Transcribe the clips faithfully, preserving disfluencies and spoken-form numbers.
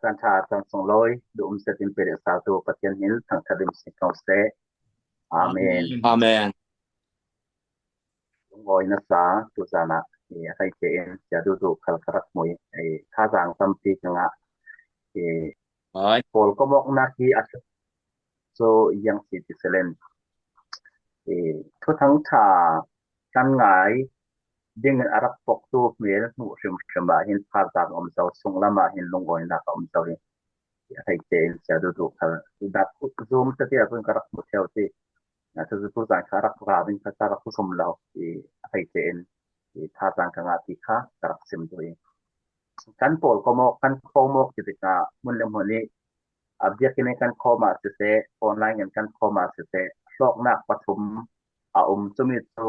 Kan ṭha, kan sunglawi, duh um zetin pe leh saltu Pathian min thangṭhat dim si ko seh. Amen. Amen. Lungawi nasa, tuzanah, eh, a hei tein, sia duhduh khal ka rak hmu i, eh, thazang tampi ka ngah, eh, Paul kawmawknak hi a tluk cu ziang si ti selen, eh, Thuthang ṭha kan ngai dingin a rak poktu hmel hmuh hrimhrim ah hin thazang a um zo, sunglam ah hin lungawinak a um zo hi. A hei tein sia duhduh khal, dak zum tete ah cun ka rak hmu ṭheu ti. Atu cu tuzan kha rak ra ding kha ka rak zum lo i, a hei tein i thazang ka ngah ti kha ka rak sim duh i, kan Paul kawmawk, kan kawmawk ti tikah hmun le hmun i, a biakinn in kan khawm ah siseh, online in kan khawm ah siseh, hlawknak pathum a um. Cumi cu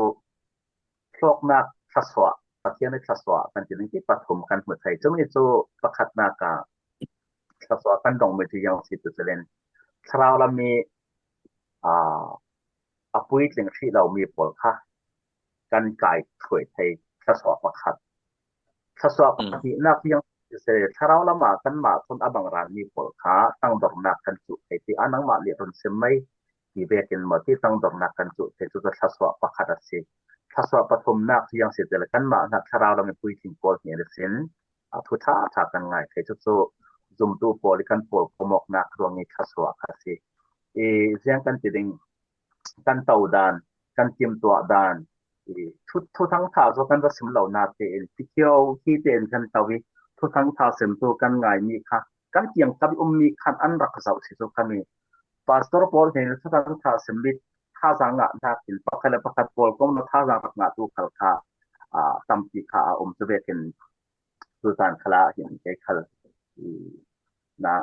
hlawknak thluasuah, Pathian i thluasuah kan ti ding ti pathum kan hmu thei. Cumi cu pakhatnak ah thluasuah kan dongmi cu ziang si ti selen, thlarau lam i, aa, a puitling hrih lomi pawl kha kan kai thluai thei, thluasuah pakhat. Thluasuah pahnihnak ziang si, thlarau lam ah kanmah cun a bang ranmi pawl kha tangdornak kan cuh thei ti a, nangmah leh run sim mai ti vekin maw ti tangdornak kan cuh thei, cucu thluasuah pakhat a si. Thluasuah pathumnak ziang si ti le kanmah hna thlarau lam i puitling pawl hnen ihsin a thu ṭha ṭha kan ngai thei, cucu zumtu pawl i kan Paul kawmawknak ruang i thluasuah kha a si. I ziang kan ti ding, kan to dan, kan timtuah dan, i thu, Thuthang ṭha cu kan va sim lo natein, ti khio hi tein kan to i, Thuthang ṭha simtu kan ngaimi kha, kan kiangkap i ummi khan an rak zoh si cu khami. Pastor pawl hnen Thuthang ṭha simmi thazang ngah hnakin pakhat le pakhat pawl kong thazang rak ngahtu khal kha, aa, tampi kha a um cu vekin, tuzan khal ah hin kei khal, i, na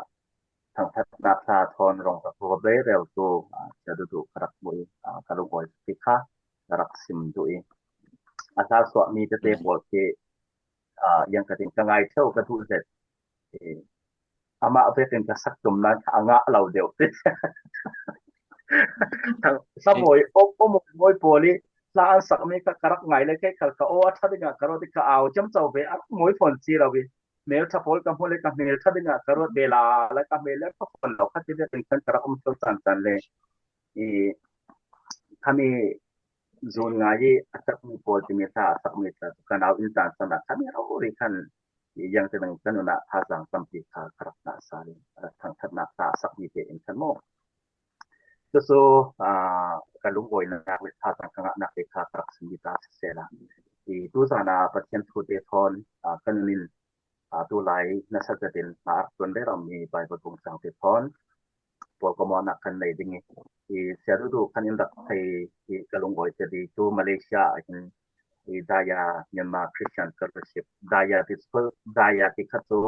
thangṭhatnak hla thawn rong ka tuah bei rel tu, aa, sia duhduh ka rak hmu i, aa, ka lungawi ti kha ka rak sim duh i, a hla suahmi tete pawl khi, aa, ziang ka tin ka ngai ṭheu ka duh zet. I, amah vekin ka sak tum nan kha a ngah lo deuh ti. Thang, sa mawi, om, om mawi pawl i hla an sakmi kha ka rak ngai le kei khal ka aw a ṭha dingah ka ruat i ka au ciamco ve a rak mawi fawn si lo i, hmelṭha pawl ka hmu le ka hmelṭha dingah ka ruat ve la, le ka hmel le ka fawn lo kha ti vekin khan ka rak um ṭheu caan caan le. I, khami zun ngai i a sakmi pawl timi hla a sakmi tla cu ka nau in caan caan ah khami rori khan i, ziang te dang kan unah thazang tampi kha ka rak ngah sal i, a thangṭhatnak hla a sakmi tein khan maw. Cucu, aa, ka lungawinak le thazang ka ngahnak te kha ka rak sim ta sisehla, i, tuzan ah Pathian thu te thawn, aa, kan un in, aa, tu lai nasa zetin hna a rak ṭuan rero mi Baibal bung cang te thawn Paul kawmawknak kan nei ding i, i, sia duhduh kan in rak thei i, ka lungawi te dih tu Malaysia ah hin i, Daya Myanmar Christian Fellowship, Daya ti cu, Daya ti kha cu,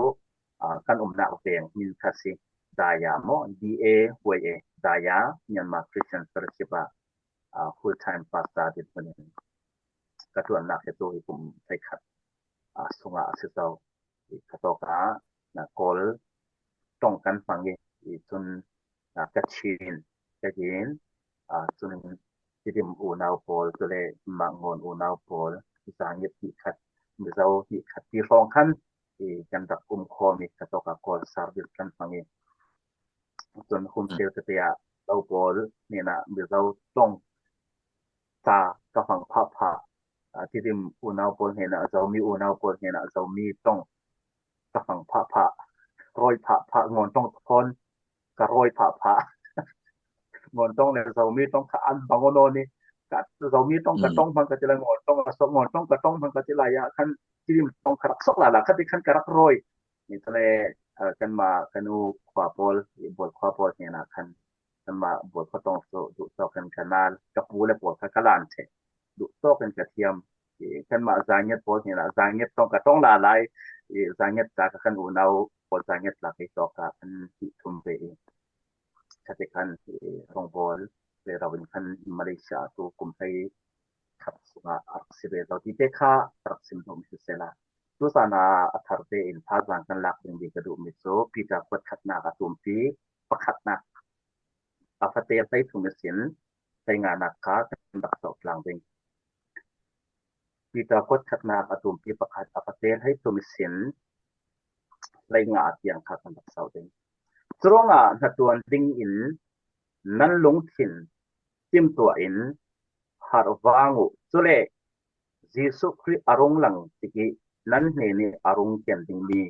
aa, kan umnak veng min kha si, Daya maw, D A Y A, Daya Myanmar Christian Fellowship ah, aa, full time pastor ti hmun in ka ṭuannak hi tu hi kum hleikhat, aa, sungah a si zo. I, ka tawk ah na Kawl ṭong kan hmang i, i cun, aa, Kachin, Kachin, aa, cun Tidim unau pawl, cule Mangawn unau pawl, Zangit hnih khat, Mizo hnih khat ti hrawng khan i, kan rak um khawm i, ka tawk ah Kawl service kan hmang i, cun hum sel tete ah lo pawl hnenah Mizo ṭong ta ka hmang phah phah, aa, Tidim unau pawl hnenah Zomi unau pawl hnenah Zomi ṭong ka hmang phah phah, rawi phah phah, Ngawn ṭong thawn ka rawi phah phah. Ngawn ṭong le Zomi ṭong kha an bang aw nawn i, ka Zomi ṭong ka ṭong hmang ka ti le Ngawn ṭong a so, Ngawn ṭong ka ṭong hmang ka ti lai ah khan Tidim ṭong ka rak sok lala kha ti khan ka rak rawi. Ni tale, aa, kanmah kan u khua pawl, i, Bawl khua pawl hnenah khan kanmah Bawl khua ṭong cu duh tawk in ka nal, ka pu le pawl kha ka lan ṭheh, duh tawk in ka thiam. I, kanmah Zangit pawl hnenah Zangit ṭong ka ṭong lala i, i, Zangit ca kha kan unau pawl Zangit tla kei tawk ah kan hih thum ve i, kha ti khan, i, rongbawl rero in khan Malaysia tu kum hlei khat sungah a rak si ve lo ti te kha a rak sim duhmi si sehla, tuzan ah a thar tein thazang kan lak ding dih ka duhmi cu Peter kuat khatnak a tumpi pakhatnak a fate hlei thum ihsin hlei nganak kha kan rak sawh tlang ding. Peter kuat khatnak a tumpi pakhat a fate hlei thum ihsin hleinga tiang kha kan rak sau ding. Curuangah hnaṭuan dingin nan lungthin timtuah in harh vang uh. Cule Jesuh Khrih a rung lang tikih nan hnenih a rung kian dingmi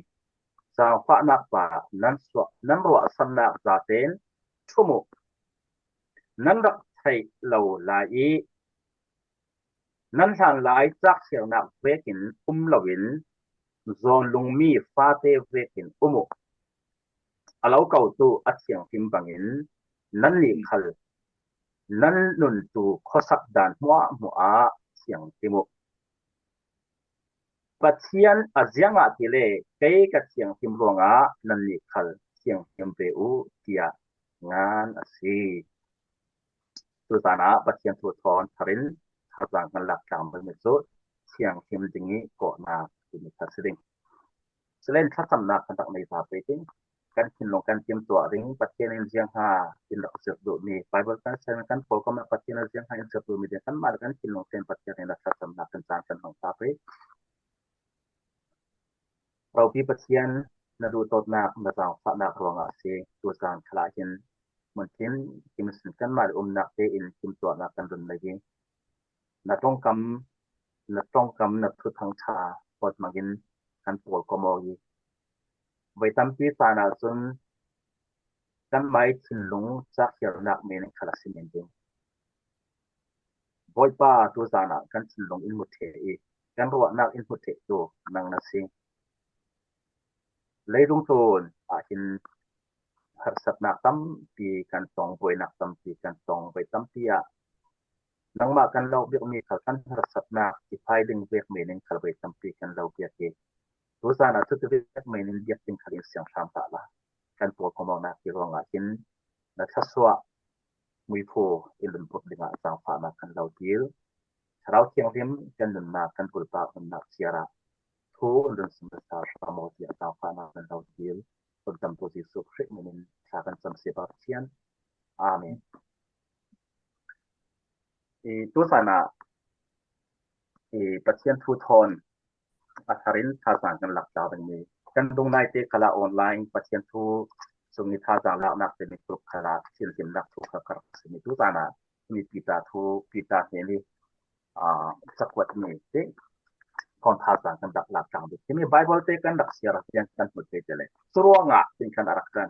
zaangfahnak pa nan suah, nan ruahsannak zaten ṭhum uh. Nan rak theih lo lai i nan hlanlai cakhialnak vekin um loin zawnlungmi fate vekin um uh. A lo kotu a thianghlim bangin nannih khal nan nuntu khuasak dan hmuahhmuah ah thianghlim uh. Pathian a ziangah tile kei ka thianghlim ruangah nannih khal thianghlim ve uh, tiah ngan a si. Tuzan ah Pathian thu thawn tharin thazaang kan lak tlang dingmi cu thianghlim ding i kawhnak timi kha si ding. Silen thlacamnak kan rak nei ta pei ding. Kan thinlung kan timtuah ding, Pathian in ziangha in rak zirh duhmi, Bible kan siang kan pawlkom ah Pathian in ziangha in zirh duhmi ding, kanmah le kan thinlung tein Pathian in a thlacamnak kan caan kan hmang ta pei. Ropi Pathian, na duhdawtnak, na zaangfahnak ruangah a si. Tuzan khalah hin mun thinkim sin kanmah le umnak tein timtuahnak kan run lei i na ṭongkam, na ṭongkam, na thuthang ṭha pawt hmangin kan pawlkom aw i voi tampi caan ahcun kanmah i thinlung cakhialnak men in khal a si men ding. Bawipa, tuzan ah kan thinlung in hmu ṭheh i kan ruahnak in hmu ṭheh tu nang na si. Leilung tlun ah hin harsatnak tampi kan tong, buainak tampi kan tong, voi tampi ah nangmah kan lo biakmi khal kan harsatnak i phai ding vek men in khal voi tampi kan lo biak i tuzan ah cuti vek men in biak ding khal in siang hram hlah la. Kan pawlkom awknak hi ruangah hin na thluasuah muiphu i lunput dingah zaangfahnak kan lo dil. Thlarau Thianghlim kan nunnak, kan bulpak nunnak ciar ah thu in run sim nasa hram aw tiah zaangfahnak kan lo dil. Undamtu Jesuh Khrih min in thla kan cam si, Pathian. Amen. I tuzan ah i Pathian thu thawn a tharin thazaang kan lak tlau dingmi kan dungnaite khalah online Pathian thu sung i thazaang laknak timi group khalah thianhlimnak thu kha ka rak simi. Tuzan ah mi Peter thu, Peter hnen i, aa, cakuat mi te thawn thazaang kan rak lak tlang ding. Himi Bible te kan rak siar a, ziang kan hmu te te le. Curuangah tin khan a rak kan.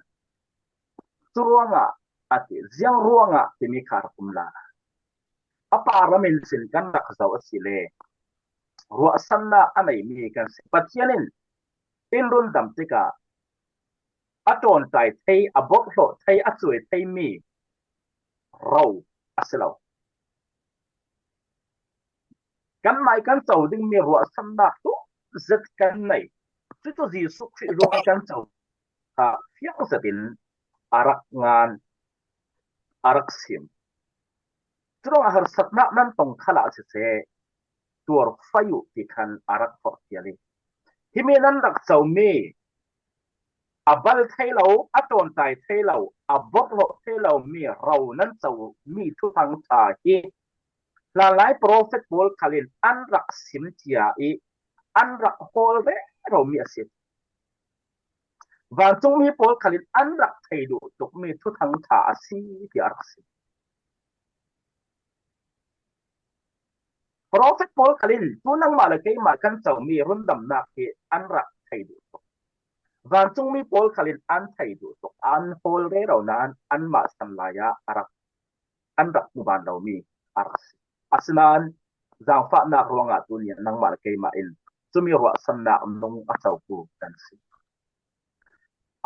Curuangah a ti, ziang ruangah timi kha a rak um lai. A pa ram in sin kan rak zoh a si le ruahsannak a neimi kan si. Pathian in in rundam tikah a ṭawnṭai thei, a bawrhhlawh thei, a cuai theimi ro a si lo. Kanmah i kan co dingmi ruahsannak tu zet kan nei. Cucu Jesuh Khrih ruang i kan co kha fiang zetin a rak ngan, a rak sim. Curuangah harsatnak nan tong khalah siseh, tuar fai uh ti khan a rak forhfial i, himi nan rak comi a bal thei lo, a ṭawnṭai thei lo, a bawrhhlawh thei lo mi ro nan co mi thuthang ṭha hi hlanlai profet pawl khal in an rak sim cia i an rak hawl rero mi a si. Vancungmi pawl khal in an rak thei duh tukmi thuthang ṭha a si, tiah a rak sim. Profet pawl khal in tu nangmah le keimah kan comi rundamnak hi an rak thei duh tuk. Vancungmi pawl khal in an thei duh tuk. An hawl rero nain anmah san lai ah a rak, an rak hmu ban lomi a rak si. Asinain zaangfahnak ruangah tuni nangmah le keimah in cumi ruahsannak nung a cotu kan si.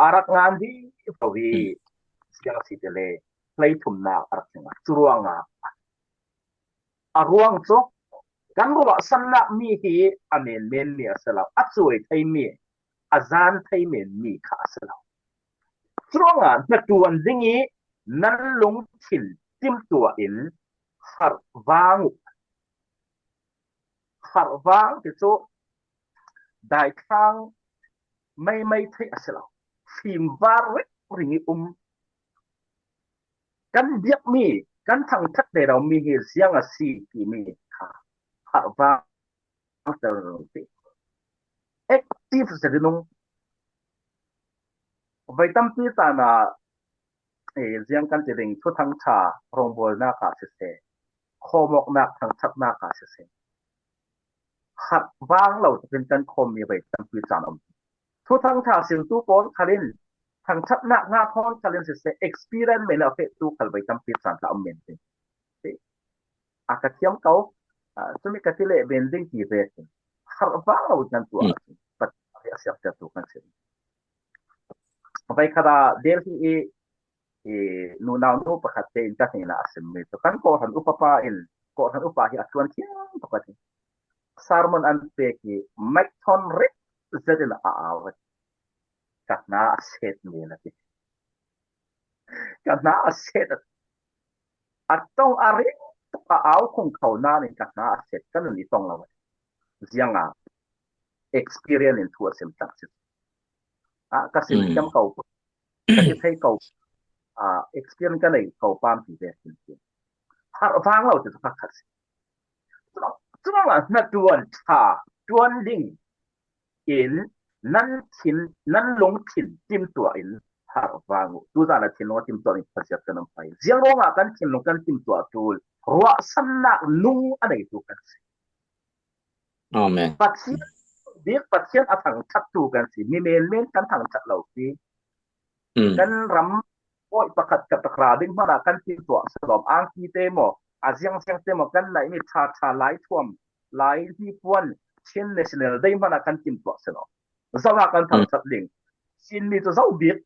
A rak ngan vivo hi, ziang si ti le hleithumnak a rak tling a, curuangah a ruang cu kan ruahsannak mi hi a menmen mi a si lo, a cuai thei mi, a zan thei men mi kha a si lo. Curuangah hnaṭuan ding i nan lungthin timtuah in harh vang uh. Harh vang ti cu daithlang meimei theih a si lo, fimvar ringring i um. Kan biakmi, kan thangṭhat rero mi hi ziang a si timi kha harh vang tel ti. Active zetin um. Vai tampi caan ah, eh, ziang kan ti ding, thuthang ṭha rawngbawlnak ah siseh, khawmawknak thangṭhatnak ah siseh, harh vang lo takin kan khawmmi vai tampi caan a um. Thuthang ṭha simtu pawl khal in, thangṭhatnak hna thawn khal in siseh, experiment a fehtu khal vai tampi caan tla um men ding. A ka thiam ko, ah, cumi ka ti leh ben ding ti ve. Harh vang lo kan tuah, Pathian a siangthotu kan si. Vai khat ah Delhi i, i nunau nu pakhat te in ka hnenah a simmi cu kan kawhhran upapa in, kawhhran upa hi a ṭuan thiam pakhat hi sermon an pek i mic thawn rit zet in a au. Ka hna a set men a ti. Ka hna a set a, a tong a ring tuk a au khung kho nain ka hna a set, ka nun i tong lo. Zianga experience in thu a sim tak si. A ka sim thiam ko, ka ti thei ko, a experience ka nei ko pam ti ve sin ti. Harh vang lo ti ka khat si. Cuma, cuma hna tuan ṭha, tuan ding in nan thin, nan lungthin timtuah in harh vang uh. Tuzan a thinlung a timtuah in Pasian kan um pai. Ziang ruangah kan thinlung kan timtuah tu ruahsannak nung a neitu kan si. Amen. Pathian bik, Pathian a thangṭhattu kan si. Mi menmen kan thangṭhat lo si. Kan ram pawi pakhat ka takra ding hmanah kan timtuah si lawm. Angki te maw, a ziangziang te maw, kan naihmi ṭha ṭha, Lai thuam, Lai hnipuan, Chin National Day hmanah kan timtuah si lawm. Zoh ah kan thangṭhat ding. Chinmi cu zoh bik.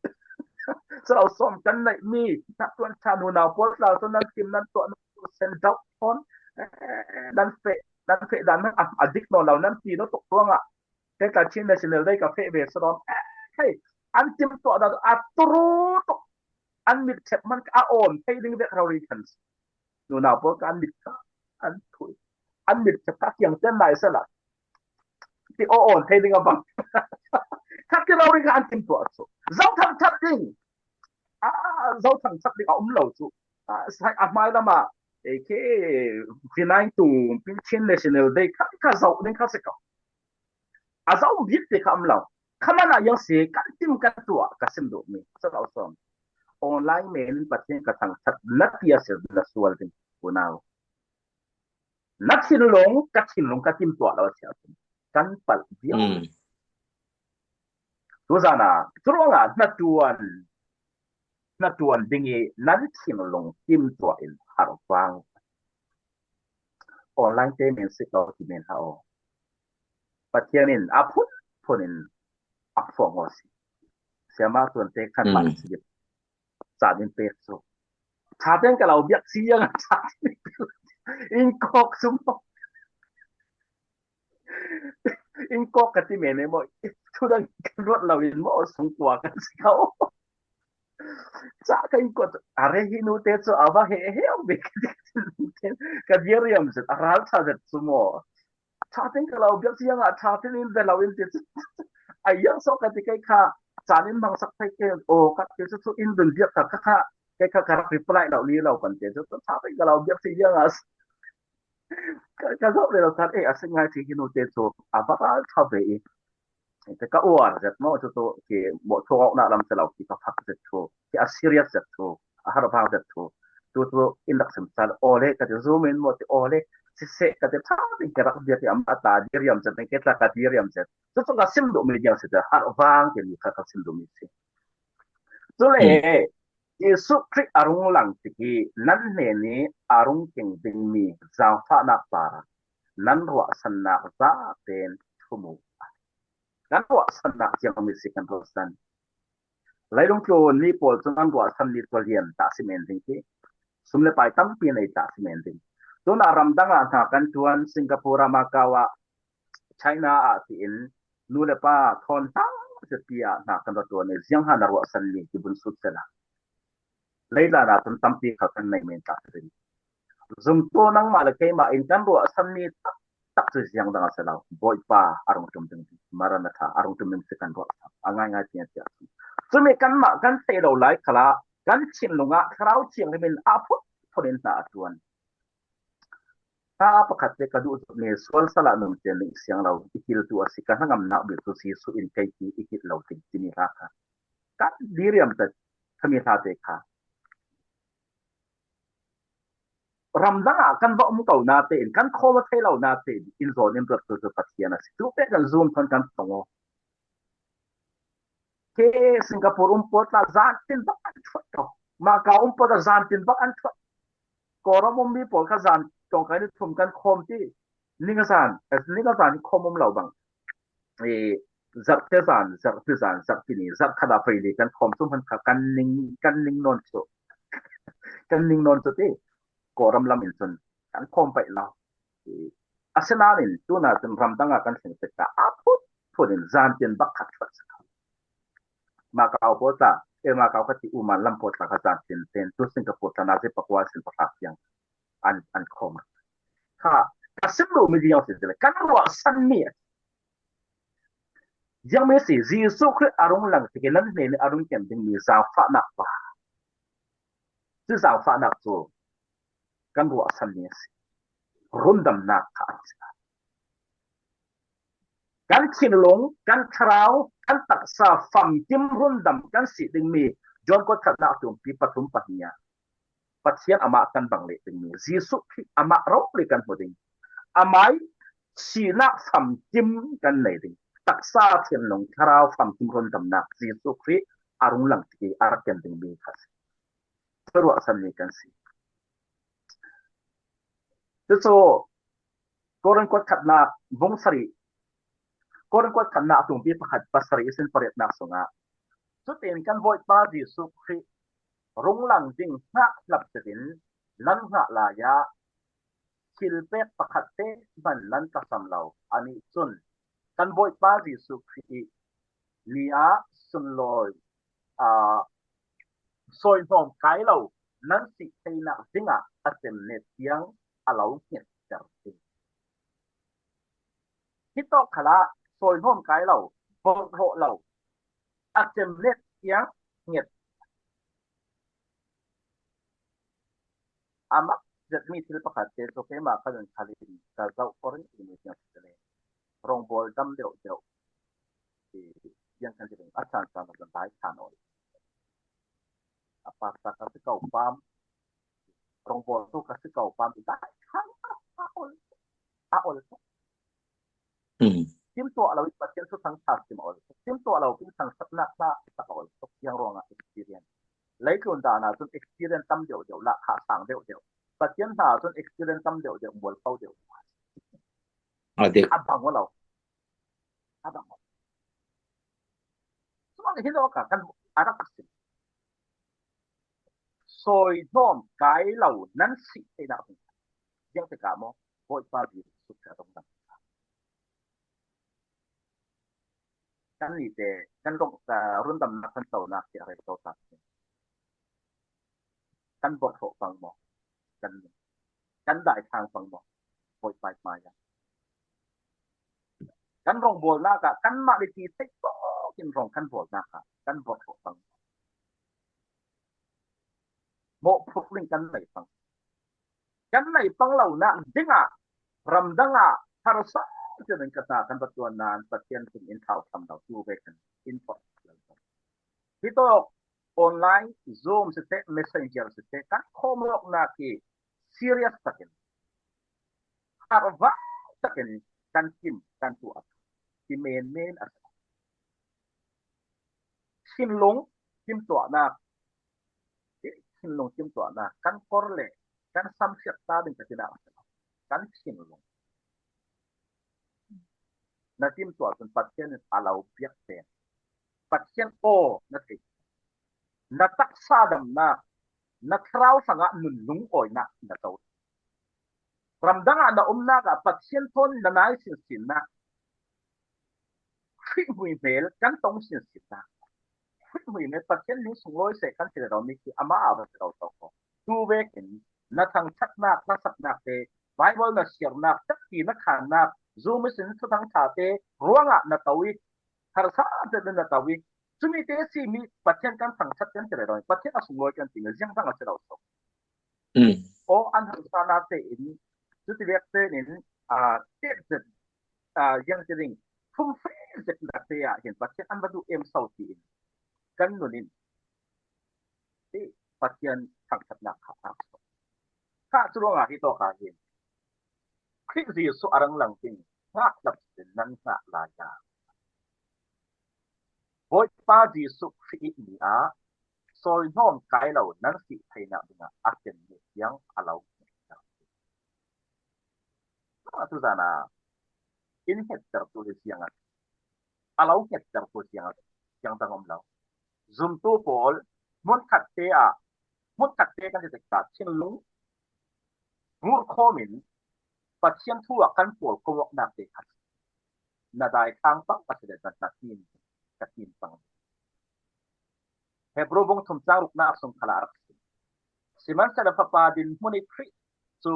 Si lo sawm, kan naihmi hna tuan ṭha nunau pawl tla cu nan tim nan tuah, nan sen deuh thawn, eh, nan feh, nan feh dan hmanh a, a dik nawn lo, nan ti lo tuk ruangah, kei ka Chin National Day ka feh ve si lawm. Eh, hei, an timtuah dan a turu tuk, an mit ṭhep hmanh a awn thei ding vek rori kan si. Nunau pawl kha an mit kha an thui. An mit kha kiang ten nai sala. Ti aw awn thei ding a bang. Kha ti lo ring kha an timtuah cu. Zoh thangṭhat ding. Ah, zoh thangṭhat ding a um lo cu. Ah, sai a hmai lamah, eh, khi Vinai tung Chin National Day kha, kha zoh ding kha si ko. A zoh bik ti kha um lo. Kha man ah yang si kan tim kan tuah ka sim duhmi. Sa lo sawm. Online men in Pathian ka thangṭhat na ti a si na sual ding. Unau. Na thinlung, ka thinlung ka timtuah lo a si a si. Kan palh viau. Tuzan ah, curuangah hna tuan, hna tuan ding i nan thinlung timtuah in harh vang. Online te men si ko ti men ha aw. Pathian in a phun phun in a phuang aw si. Siama tuan te khan man si. Caan in pek cu. Ṭha tein ka lo biak si yang a ṭha tein in kawk sum. In kawk ka ti men e maw? Thudang kan ruat lo in maw? Sungkua kan si ko. Ca ka in kawk. A re hi nu te cu a va he he aw bik. Ka dir riam zet, a ral ṭha zet cu maw? Ṭha tein ka lo biak si yang a ṭha tein in ve lo in ti cu. A yang sawh ka ti kei kha caan in hmangsak thei ke aw ka ti cu, cu in dun biak ka kha kha kei kha ka rak reply lo li lo kan ti cu, cu ṭha tein ka lo biak si yang a ka, ka zoh ve lo ṭhan, eh, a si ngai ti hi nu te cu a va ral ṭha ve i. Ka uar zet maw, cu cu ki mawh thawknak lam si lo, ki ka phak zet cu, ki a serious zet cu, a har vang zet cu. Tu cu in rak sim sal, aw le, ka ti, Zoom in maw ti, aw le, siseh ka ti, ṭha in ka rak biak i, amah ta diriam zet, ke tla ka diriam zet. Cu cu ka sim duh mi diang si, har vang ti mi kha ka sim duh mi si. Cule, Jesuh Khrih a rung lang tik i nan hnen i a rung keng dingmi zaangfahnak par ah nan ruahsannak zaten thum uh. Kan ruahsannak ziang mi si kan ruahsan. Leilung tlun mi pawl cu nan ruahsan mi cu lian ta si men ding ti. Sum le pai tampi nei ta si men ding. Tun ah ramdang ah hna kan ṭuan, Singapore ah, Macau ah, China ah tiin nu le pa thawn hna zepi ah hna kan ra ṭuan i ziang hna na ruahsan mi ti bun sut sela. Leila na tun tampi kha kan nei men tak rin. Zumtu nangmah le keimah in kan ruahsan mi tak, tak cu ziang dang a si lo. Bawipa a rung ṭum ding, Maranatha a rung ṭum ding si kan ruahsan. A ngaingai tiang tiang. Cumi kanmah kan theih lo lai khalah kan thinlung ah Thlarau Thianghlim in a phun phun in hna a ṭuan. Hna pakhat te ka duh zet mi sual sal ah nun te nih siang lo i kiltu a si, ka hnangamnak bik cu Jesuh in kei hi i kilh lo ding timi hla kha. kan diriam ta khami hlate kha. Ramdang ah kan va um ko nate in, kan khawm thei lo nate in, in zawn in rat tu tu Pathian a si. Tu pek kan zum thon kan tong o. Ke Singapore um pawt la zan tin bak an thuat to. Macau um pawt la zan tin bak an thuat. Kawlram um mi pawl kha zan tong kai ni thum kan khawm ti. Ning a zan, eh, ning a zan khawm um lo bang. Eh, zarh te zan, zarh ti zan, zarh ti ni, zarh khat a vei li kan khawm chu hman kha kan ning, kan ning nawn chu. Kan ning nawn chu ti. Kawlram lam in chun kan khawm paih lo. Eh, a sinanin tuna chun ramdang a kan thleng tek ta a phut phut in zan tin bak khat thuat sa kha. Macau pawt la, eh, Macau kha ti u man lam pawt la kha zan tin ten tu Singapore tana zi pakua sin pakha piang an, an khawm. Kha, ka sim lo mi ziang si le, kan ruah san mi. Ziang mi si, Jesu Khrih a rung lang ti ke nan hne ni a rung kem ding mi zau fa nak pa. Ci zau fa nak cu, kan ruah san mi si. Rundam nak kha an si. Kan thinlung, kan thlarau, kan taksa famkim rundam kan si dingmi John kawt khatnak tumpi pathum pahnih ah Pathian amah kan bang leh dingmi Jesuh Khrih amah rori kan hmu ding. Amai sinak famkim kan nei ding. Taksa thinlung thlarau famkim rundamnak Jesuh Khrih a rung lang ti a rak ken dingmi kha si. Ruahsanmi kan si. Cucu Korin kuat khatnak bung sarih, Korin kuat khatnak a tumpi pakhat pasarih ihsin pariatnak sungah, cutin kan Bawipa Jesuh Khrih runglang ding hngah hlap zetin nan hngah lai ah thilpek pakhat te hman nan ka sam lo. Anih cun kan Bawipa Jesuh Khrih ih ni ah sunlawi, aa, sawihnawm kai lo nan si theinak dingah a cemnet tiang a lo hngetter ding. Hitawk khalah sawihnawm kai lo, borhhlawh lo, a cemnet tiang hnget. A mak zetmi thil pakhat te cu keimah kha nun khalin ka zoh Korin timi tiang si le, rongbawl dam deuh deuh, i, tiang kan ti ding a caan caan a kan dai ṭhan aw. A pastor ka si ko pam, rongbawl tu ka si ko pam, i dai ṭhan a ol, a ol. Timtuah lo in Pathian thuthang ṭha sim a ol. Timtuah lo in thangṭhatnak hla sak a ol. Tuk tiang ruangah experience. Leitlun dan ah cun experience tam deuh deuh, lah khah sang deuh deuh. Pathian hna ah cun experience tam deuh deuh, mual ko deuh. A dik. A bang aw lo. A bang aw. Cun hi lo ka kan a rak sim. Sawihnawm kai lo nan si theinak hung. Ziang tikah maw? Bawipa Jesuh Khrih a rung dang. Kan nite, kan rung, ah, rundamnak kan conak tiah rei ko tak. Kan borhhlawh pang maw? Kan, kan dai thang pang maw? Bawipa hmai ah. Kan rongbawlnak ah, kanmah le ti theih tawk in rong kan bawlnak ah, kan borhhlawh pang maw? Mawhphurh ding kan nei pang. Kan nei pang lonak dingah ramdang ah harsa cun kan hna kan va tuan nain Pathian sin in thau tham lo, tu ve kan in thawh lo. Hitawk online, Zoom siseh, Messenger siseh, kan khawmawknak hi serious takin, harvai takin kan tim, kan tuah, ti menmen a si. Thinlung timtuahnak, thinlung timtuahnak kan kor le kan samsiat ta ding ka tinak a si lo. Kan thinlung na timtuah cun Pathian in a lo biak pen. Pathian aw na thei. Na taksa damnak, na thlarau hrangah nun lungawinak na to. Ramdang ah na umnak ah Pathian thawn na nai sinsinnak, Khrih hmuihmel kan tong sinsinnak, Khrih hmuihmel Pathian ning sunglawi seh kan si lo mi khi amah ah va si lo ko. Tu vekin na thangṭhatnak, na saknak te, Baibal na siarnak, takpi na khannak, Zoom ihsin thuthang ṭha te ruangah na to i, harsa tein na to i, cumi te si mi Pathian kan thangṭhat kan si lo, Pathian a sunglawi kan ti mi ziangdang a si lo so. Aw an harsa na tein, cuti vek tein, aa, tet zet, aa, ziang ti ding, fumfe zet na te ah hin Pathian an va duh em so tiin kan nun in, hi Pathian thangtatna kha a, kha cu ruangah hi tawk ah hin Khrih Jesuh a rang lang ding hngah hlap in nan hngah lai a, Bawipa Jesuh Khrih ih ni ah sawihnawm kai lo nan si theinak dingah a ken ni tiang a lo. Tuzan ah in hngettertu hi ziang a, a lo hngettertu ziang a, ziang dang om lo. Zumtu pawl hmunkhat te ah, hmunkhat te kan ti tikah thinlung vurkhawm in Pathian thu ah kan pawl kawmawknak te khat na dai thang pang ka si le zat na tin, ka tin pang. Hebru bung thum cang ruknak sung khalah a rak si. Sihmanhsehlaw Fapa dinhmun ih Khrih cu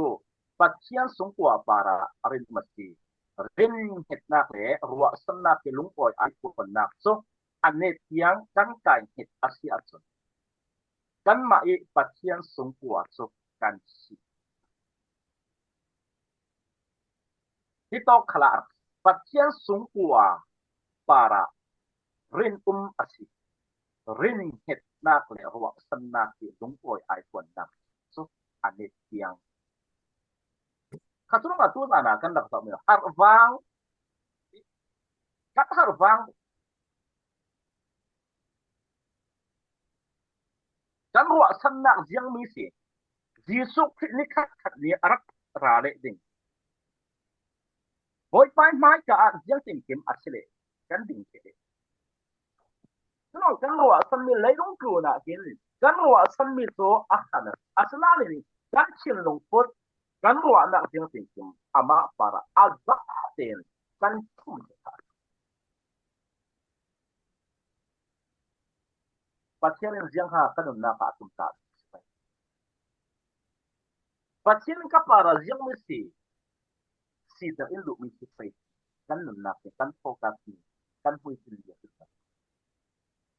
Pathian sungkua parah rin um a si. Rin hngetnak le ruahsannak ih lungawi aipuannak cu a net tiang kan kai hnget a si ahcun kanmah ih Pathian sungkua cu kan si. Hi tawk khalah Pathian sungkua parah rin um a si. Rin hngetnak le ruahsannak ih lungawi aipuannak cu a net tiang. Kha cu ruangah tuzan ah kan rak zohmi harvang, kan harvang kan ruahsannak ziangmi si. Jesuh Khrih ni khatkhat ni a rak ra leh ding, Bawipa ih hmaika ah ziang tinkim a si leh kan ding thei ding. Culo kan ruahsanmi leilung tlun ah hin kan ruahsanmi cu a khan a si nain kan thinlung put kan ruahnak ziang tinkim amah parah a zah tein kan thum ṭha. Pathian in ziangha kan nunnak ah a tumtah si pei. Pathian in ka parah ziangmi si, si deuh in luhmi si pei. Kan nunnak hi kan focus hi kan hmuithin lian hi.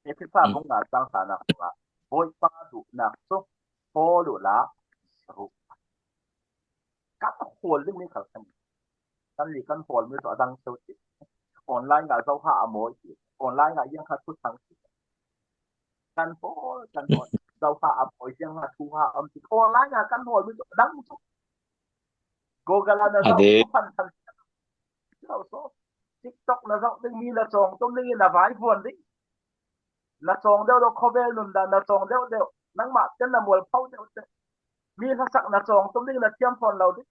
Efesa bung nga cang hranak sungah Bawipa duhnak cu hawl uhla ruh. Kan hawl dingmi khal kan, kan li kan hawlmi cu a dang so ti. Online ah zoha a mawi ti. Online ah ziangha thuthang ti. Kan hawl, kan hawl. Zoha a mawi ziangha thuha a um ti. Online ah kan hawlmi cu a dang cu. Google ah na zoh phan phan. TikTok na zoh ding, mi na cawng tum ding in na vai vuan ding. Na cawng deuh deuh, khawvel nun dah na cawng deuh deuh, nangmah ten na mual pho deuh deuh. Mi hlasak na cawng tum ding na thiam fawn lo ding.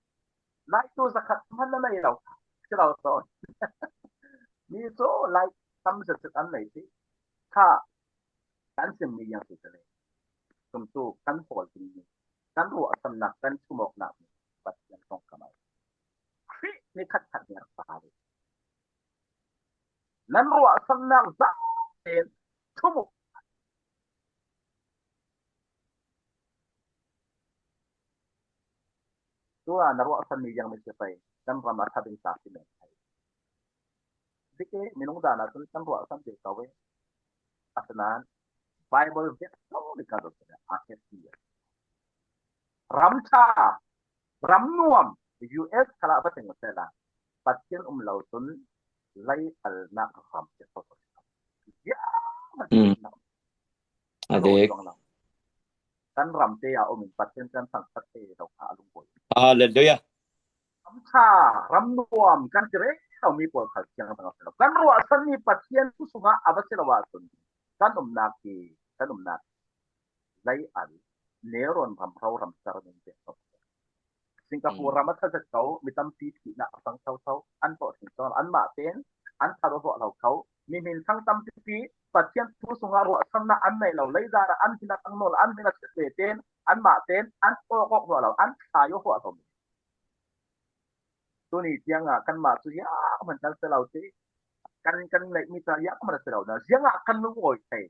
Like tu zakhat hman na nei lo. Si lo sawn. Mi cu like tam zet zet an nei ti. Kha kan simmi yang si le. Tumtu kan hawl ding mi, kan ruahsannak, kan thumawknak mi Pathian kong ka mai. Khrih ni khatkhat ni a rak pa ding. Nan ruahsannak zah tein thum uh. Tua na ruahsanmi ziangmi si pei, kan ram a ṭha ding ta si men thei. Dik i minung dan ah cun kan ruahsan ve ko i. Asinain Bible vek ko ding kan ruat a hnget ti. Ram ṭha, ram nuam, U S khalah va teng sehla, Pathian um lo cun lei alnak ram si ko. Ziah, a dik. Kan ram te ah um in Pathian kan thangṭhat te lo kha a lungput. Hallelujah. Ram ṭha, ram nuam kan ti rero mi pawl khal thiang dang a si lo. Kan ruahsanmi Pathian thu sungah a va si lo ahcun kan umnak hi, kan umnak lei al, Neron ram hro ram ser ning te. Singapore ram a ṭha zet ko, mi tampi thihnak a fang thotho, an tawh thing cang, anmah tein an thar aw hrawh lo kho. Mi hmin thang tampi Pathian thu sungah ruahsannak an neih lo, leizar ah an hin a tang nawn lo, an hmin a ṭhat ve tein, anmah tein an awk awk hrawh lo, an thlai aw hrawh lo. Tuni tiangah kanmah cu zianghman kan si lo ti, kan, kan neihmi cu zianghman a si lo. Ziangah kan lungawi thei?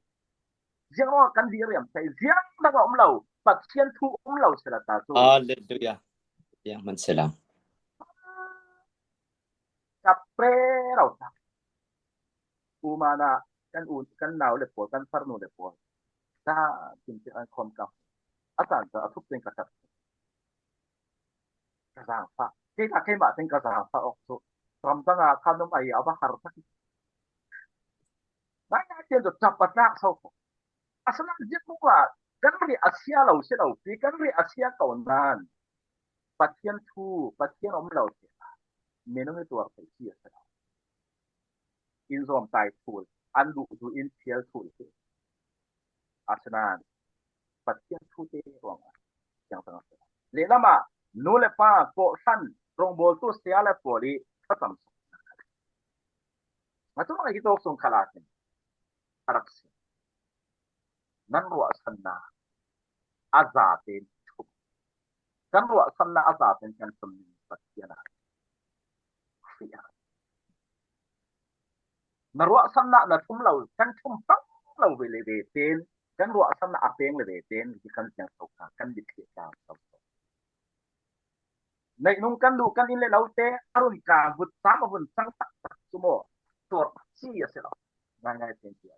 Ziangah kan diriam thei? Ziang dang a um lo, Pathian thu um lo si lo ta cu. Hallelujah. Zianghman si lo. Kap rero ta. Umana kan u, kan nau le pawl, kan farnu le pawl. Ta, kim te an khom ka. A san ta, a thup teng ka tat. Ka zaangfah. Kei ka keimah teng ka zaangfah awk cu. Ramdang a kha num ai a va har tak. Ngai ngai tian cu ṭap a tlak so. Asinain ziak buk ah kan riah a sia lo si lo pi, kan riah a sia ko nan Pathian thu, Pathian om lo si a, minung i tuar thei si a si lo. In zawm tai thul, an duh duh in phial thul si. Asinain Pathian thute ruangah siangtang a si lo. Lehlamah nu le pa, kawhhran, rongbawltu, sia le pawl i thasam sung a tu hi tawk sung khalah hin a rak si. Nan ruahsanna a zaten thum. Kan ruahsanna a zaten kan thum ni Pathian a. Na ruahsanna na thum lo, kan thum pang lo ve le ve ten, kan ruahsanna a peng le ve ten, hi kan siang so ka, kan bit ke ka so. Nei nung kan duh kan in le lo te, a run ka vut sam a vun sang tak tak sumo. Tor si a si lo. Ngai ngai ten ti a.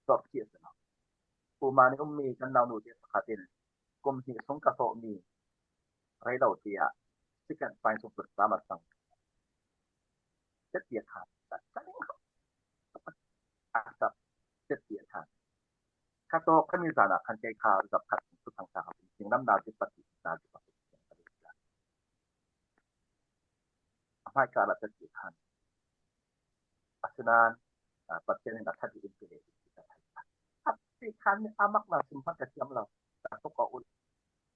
Tor si a si lo. Kumani um mi kan nau nu te pakhat in kum hnih sung ka sawh mi rei lo ti a. Second point sung vut sam a sang. Te ti a kha. Ka ning ko. A sa. Te ti a kha. Ka tawk ka mi zana khan kei kha zap khat tu thang ta ka. Sing lam na ti pati na ti pati. A hmai ka la te ti khan. Asinain, ah, Pathian in a that in pe le. That ti khan a mak na sim phat ka siam lo. Ka tawk ka ul.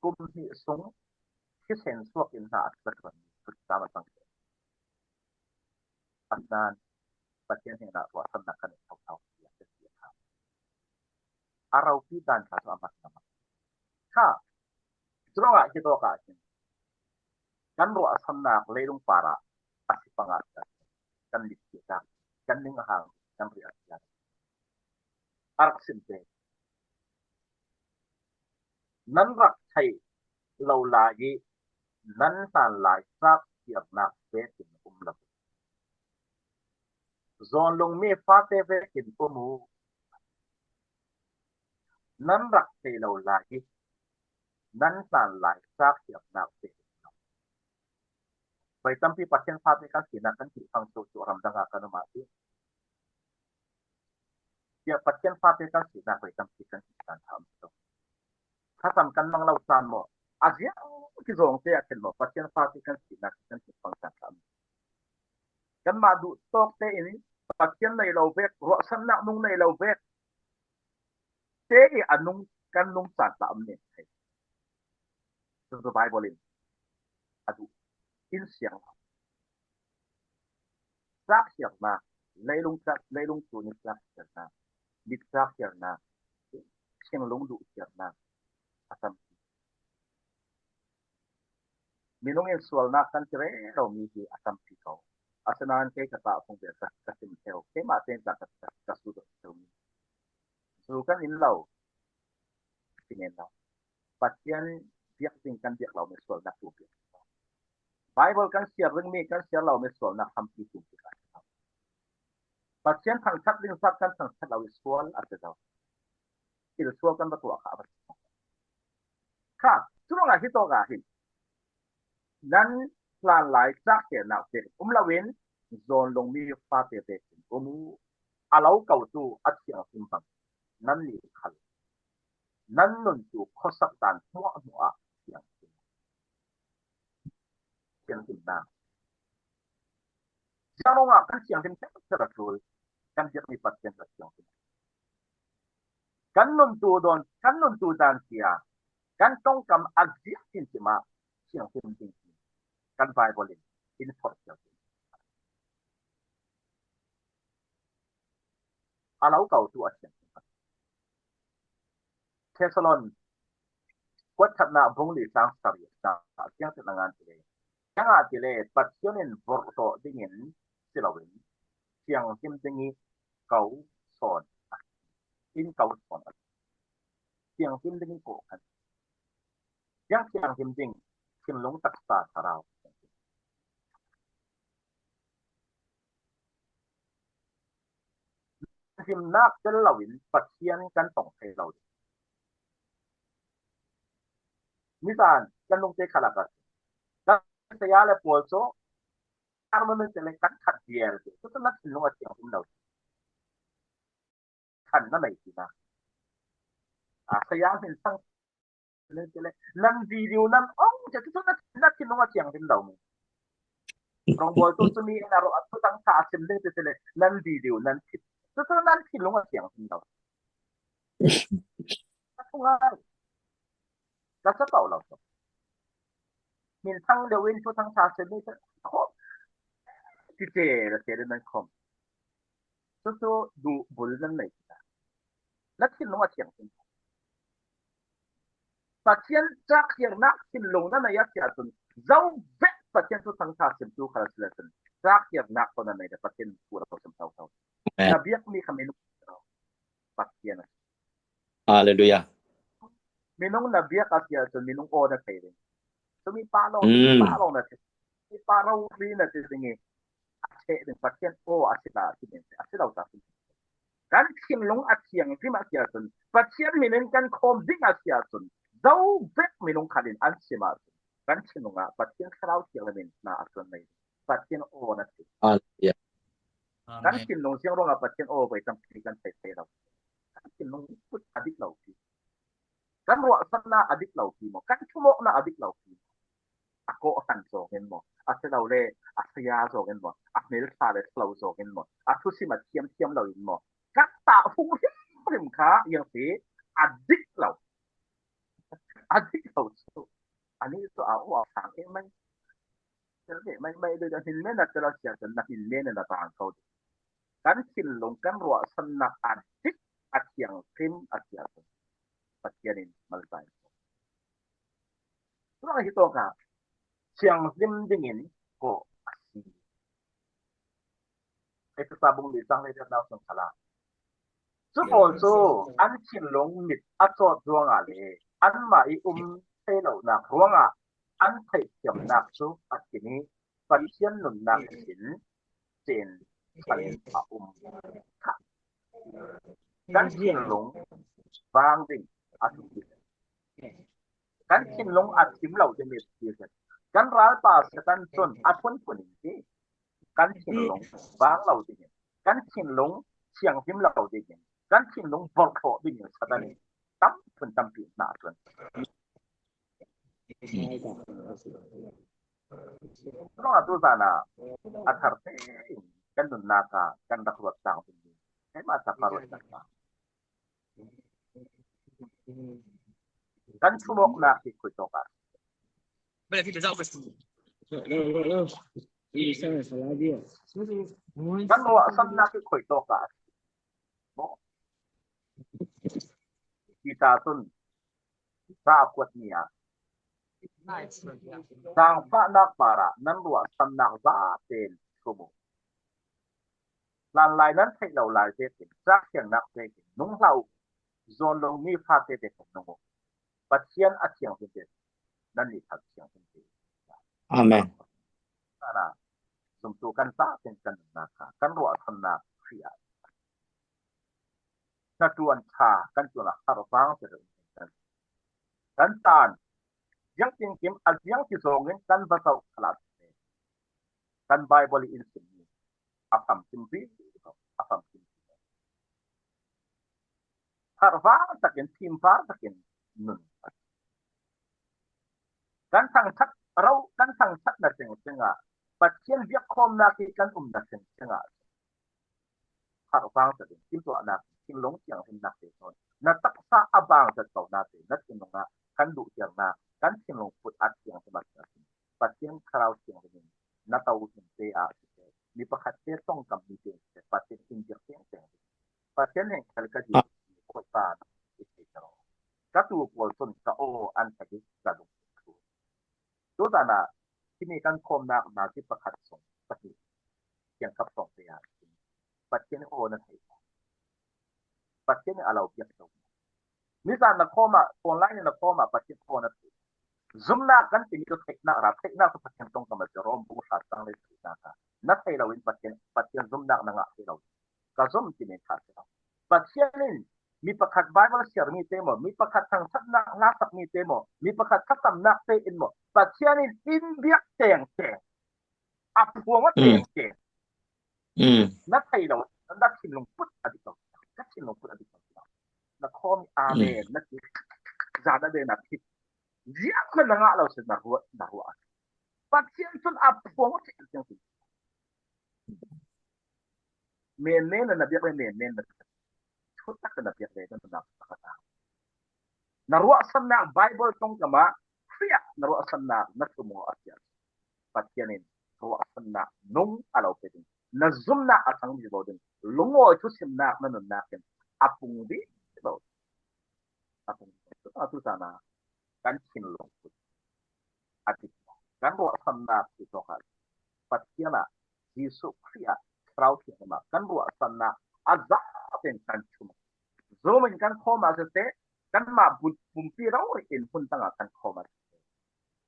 Kum hnih sung thisen suak in hna a tuat tuan. Tut ta ma sang. Asinain Pathian hnenah ruahsanna kan thau thau. A ropi dan kha cu a mat a mat. Kha, curuangah hi tawkah hin kan ruahsannak leilung parah a si pangah kan, kan mit tiah kan ning a hang, kan riah tiah a rak sim te. Nan rak theih lo lai i nan hlan lai cak siarnak vekin um lo. Zawnlung mi fate vekin um u. Nan rak thei lo lai i nan hlan lai cak siarnak vekin um lo. Voi tampi Pathian fate kan sinak kan ti fang cu ramdang ah kan um ah ti. Tiah Pathian fate kan sinak voi tampi kan ti kan tham lo. Thasam kan mang lo caan maw? A ziang kizawng te ah khin maw? Pathian fate kan sinak kan ti fang kan tham. Kanmah duh tawk te in Pathian nei lo vek, ruahsannak nung nei lo vek te i a nung, kan nung caan tla um nen thei. Cucu Bible in a duh in siang lo. Cak siarnak, leilung cak, leilung tuni cak siarnak, mit cak siarnak, thinlung duh siarnak a tam. Minung in sualnak kan ti rero mi hi a tampi ko. Asinain kei ka tah phung bia ka, ka sim theu. Keimah tein ka, ka, ka, ka su ka theu mi. Zu kan in lo. Ti nen lo. Pathian biak ding kan biak lo mi sualnak tu biak. Bible kan siar ring mi kan siar lo mi sualnak hampi tu biak. Pathian thangṭhat ding zat kan thangṭhat lo i sual a si lo. Thil sual kan va tuah kha a va si. Kha, curuangah hi tawkah hin nan hlanlai cakternak te um loin zawnlung mi fate te um u. A lo kotu a thianghlim bang nan nih khal nan nuntu khuasak dan hmuahhmuah ah thianghlim. Thianghlimnak. Ziang ruangah kan thianghlim thengtheng a ṭul kan biakmi Pathian kan thianghlim. Kan nuntu dawn, kan nuntu dan cia kan ṭongkam a ziak tinkim ah thianghlim ding kan Bible in in forhfial. A lo kotu a thianghlim. Thessalon kuat khatna bung li tlang sarih na a kiang te ngan ti le. Kiangah ti le Pathian in vorh hlawh dingin si loin thianghlim ding i ko sawn. In ko sawn. Thianghlim ding i ko khan. Thiang thianghlim ding thinlung taksa thlarau. Himnak tel loin Pathian kan tong thei lo. Nizan kan lungte khalak a kan saya le pawl cu armament le kan khat vial te. Cu na thinlung a thianghlim lo. Khan na nei ti na. A saya min sang le, nan video nan ong, cucu na, na thinlung a thianghlim lo mi. Rong bol tu sumi na ro atu tang ta sim le te le, nan video nan thit. Cucu nan thinlung a thianghlim lo. Atu ngai. Ka sa pau lo. Min thang le win tu tang ta sim le te. Khom. Ti te le te le nan khom. Cucu du bul nan nei. Na thinlung a thianghlim. Pathian cak hiarnak thinlung na nei a sia cun, zo vek Pathian tu thangtha sim tu khal a si le cun, cak hiarnak ko na nei le Pathian pu lo sim tho tho. Amen. Na biak mi kha minung Pathian a si. Hallelujah. Minung na biak a sia cun, minung aw na thei ding. Cumi pa lo, cumi pa lo na thei. Cumi pa lo ri na thei ding i. A thei ding Pathian aw a si la si ding. A si lo ta si. Kan thinlung a thianghlim a sia cun, Pathian min in kan khawm ding a sia cun, zo vek minung khat in an sim ah cun, kan thinlung ah Pathian Thlarau thianghlim in na a tuan nei. Pathian aw na si. Hallelujah. Kan thinlung siang ruangah Pathian aw voi tampi kan thei thei lo. Kan thinlung put a dik lo pi. Kan ruahsanna a dik lo pi maw? Kan thumawkna a dik lo pi maw? A kawhhran zawng in maw? A si lo le a saya zawng in maw? A hmeltha le thlo zawng in maw? A thusim a thiamthiam lo in maw? Kan tah hung hrimhrim kha iang si a dik lo. A dik lo cu. Ani cu a aw a sang e mai. Tel ve mai mai deuh hin men a tel a sia cun na hin men a na tang ko. Kan thinlung kan ruahsannak a dik a thianghlim a sia cun Pathian in malsai. Tuah hi tawk ah thianghlim dingin ko a si. Efesa bung li cang le nau sung khala. Cu pawl cu an thinlung mit a cawt ruangah le anmah i um thei lonak ruangah an theihthiamnak cu a thin i Pathian nunnak sin cen khan a um kha. Kan thinlung vang ding a si. Kan thinlung a thim lo ding i si. Kan ralpa Satan cun a phunphun in si. Kan thinlung vang lo ding in, kan thinlung thianghlim lo ding in, kan thinlung borhhlawh ding in Satan in tam phun tampi hna a tuan. Ruangah tu zan ah a thar tein kan nunnak ah kan rak ruat cang ding. Keimah capa ruat cang. Kan thumawknak hi khuitawk ah. Kan ruahsannak hi khuitawk ah. Kita cun za a kuat ni ah zaangfahnak parah nan ruahsannak zaten thum uh. Hlanlai nan theih lo lai zetin, cak thiangnak zetin, nung hlah uh, zawn lo mi fate te kan nung uh. Pathian a thianghlim te, nan nih thar thianghlim te. Amen. Kana, zumtu kan zaten kan nunnak kha, kan ruahsannak hri ah. Hnaṭuan ṭha kan tuan ah harvang te kan, kan tan. Ziangtinkim a ziangti zongin kan va zoh khalat. Kan Bible in sim a famkim pi, a famkim pi. Harvang takin, thimvar takin nun. Kan thangṭhat ro, kan thangṭhat na seng seng ah, Pathian biakkhawmnak hi kan um na seng seng ah, harvang takin, timtuahnak, thinlung thianghlimnak te sawn. Na taksa a bang zat ko na te, na thinlung ah kan duh tiang na, kan thinlung put a thianghlim a Pathian Thlarau thianghlim in na to hmun te ah si te, mi pakhat te tongkam mi te si te, Pathian in biak teng teng. Pathian heng khal ka di, ah, khoi pa i thei ka ro. Ka tu pawl cun ka aw an thei ka lung thu. Tu zan ah, himi kan khawmnak na ti pakhat sung pahnih, thiangkap sawng te ah Pathian aw na thei. Pathian in a lo biak lo. Nizan na khawm ah, online na khawm ah, Pathian aw na thei. Zumnak kan timi cu theihnak ra, theihnak cu Pathian tongkam a si, Rom bung hra cang le theihnak ah. Na thei lo in Pathian, Pathian zumnak na ngah thei lo. Ka zum timi kha si lo. Pathian in mi pakhat Bible siar mi te maw, mi pakhat thangṭhatnak hla sak mi te maw, mi pakhat thasamnak te in maw, Pathian in in biak teng teng. A phuang a teng teng. Na thei lo, na thinlung put a dik lo. Ka thinlung put a dik lo. Na khawm i Amen na ti. Zan a den a phit. Ziang na ngah lo si na ruah, na ruah. Pathian cun a phuang aw ṭheh tiang si. Menmen na na biak le menmen na thutak na biak le na na thutak a ta. Na ruahsannak Bible tong kama Khrih ah na ruahsannak na thum aw a si. Pathian in ruahsannak nung a lo pe ding. Na zumnak a sang vivo ding. Lungawi thusimnak na nunnak in a pung vivo. A pung vivo. A tu sana kan thinlung a dik. Kan ruahsannak i tawk ah Pathian ah Jesuh Khrih ah Thlarau Thianghlim ah kan ruahsannak a zaten kan thum. Zoom in kan khawm ah siseh, kanmah bun-, pumpi rori in hun tangah kan khawm ah siseh,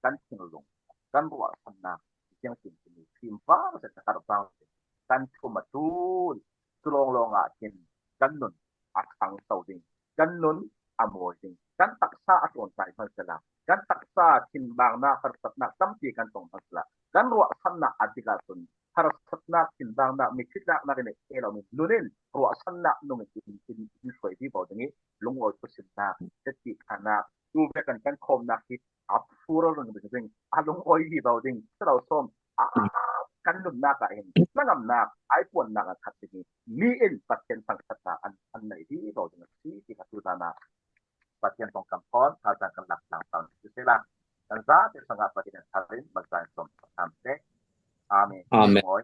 kan thinlung, kan ruahsannak, ziang tin timi, fimvang zet, karvang zet, kan thum a tun, cu lawnglawng ah khin kan nun a thangso ding, kan nun a mawi ding, kan taksa a ṭawnṭai hman sehla, kan taksa thinbangnak, harsatnak tampi kan tong hman sehla, kan ruahsannak a dik ahcun harsatnak, thinbangnak, mitthli tlaknak in a ke lomi nun in ruahsannak nung in, in, in hruai vivo ding i, lungawi thusimnak, zetti khanak, tu vekin kan khawmnak hi a phur ringring ding, a lungawi vivo ding, si lo sawm, a, kan nunnak ah hin hnangamnak, aipuannak a khat ding i, mi in Pathian thangṭhatnak an, an nei vivo ding a si ti kha tu zan ah Pathian thawngkam thawn, thazaang kan lak tlang tlang si sehla, kan zate sangah Pathian thar in, mazai sawm tham te. Amen. Amen. Mawi.